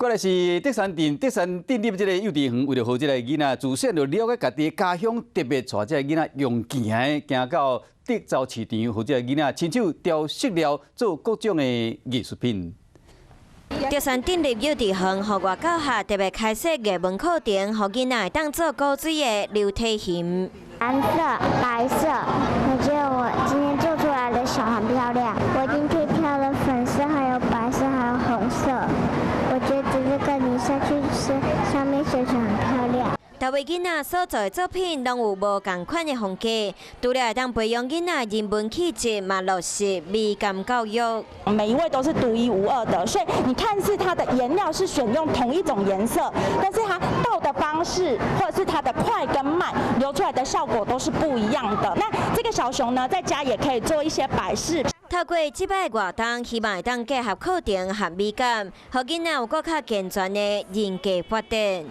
過來是竹山鎮，竹山鎮立這个幼稚園，為著予這个囡仔自細就了解家己的家鄉，特別帶這个囡仔用行的行到竹灶市場，予這个囡仔親手雕塑料做各種的藝術品。竹山鎮立幼稚園戶外教學特別開設藝文課程，予囡仔會當做古錐的流體熊。藍色、白色，我覺得我今天做出來的熊很漂亮。我今天挑了粉色、還有白色、還有紅色。我覺得這個泥下去是上面寫成很漂亮。逐位囡仔所做的作品攏有無仝款的風格，除了會當培養囡仔人文氣質，嘛落實美感教育。每一位都是獨一無二的，所以你看似它的顏料是選用同一種顏色，但是它倒的方式或者是它的快跟慢流出來的效果都是不一樣的。那這個小熊呢，在家也可以做一些擺飾。透過這擺活動，希望會當結合課程和美感，予囡仔有閣較健全的人格發展。